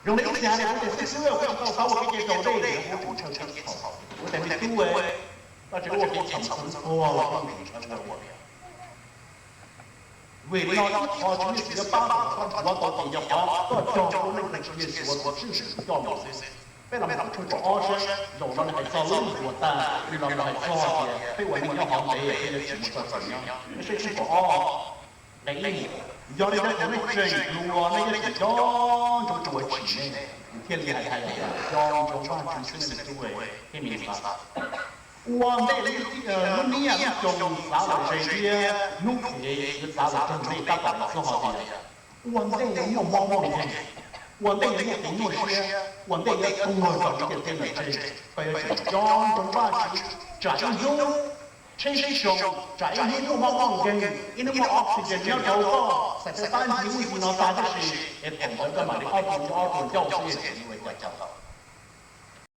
Zoo li ib txhia tias kuv tias xib xwb, kuv tsis tau xav ua kev cai raus dej, kuv tseem ntshaw kev txhaum. Kuv tias me tub, koj tseem ua kev txhaum xwb tuag los koj tseem ntshaw ua. Vim li no ib qho Tswv Yexus yuav pab kom koj nthuav tau tias yog qhov koj cog koj lub neej rau Tswv Yexus ua tus tswj tus coj mus xwb. Peb los mus qhov tshooj kaum ob saib, zaum no nws hais txog lub ntuas tas, nws los mus hais txog tias peb ua neej nyob hov ntev peb yuav tsis muaj txoj cai nyob. Peb saib tshooj kaum ob nqe ib, yog li ntawd thaum nej tseem hluas nej yuav tsum nco ntsoov ua tshis nej, nws thiaj li hais tias nco ntsoov Vajtswv xwb me tub thiab me nyuam. Ua ntej lub niaj lub xyoo xav los ze thiab hnub phem yuav xav los raug nej tab tom txog tias ua ntej yuav muaj mob muaj nkeeg, ua ntej yuav muaj kev nyuaj siab, ua ntej yuav tuag tau lub ntiaj teb no tseg, koj yuav tsum nco ntsoov Vajtswv. Tsam ib hnub tsheb sib xyoo, tsam ib hnub muaj mob muaj nkeeg, ib hnub muaj oxygen nyob rau koj, xav pab ntsis ub ntsis no tag tib si, es thaum ntawd koj mam li ob tug nco ob tug ncauj xwb es tsis ua cas tau.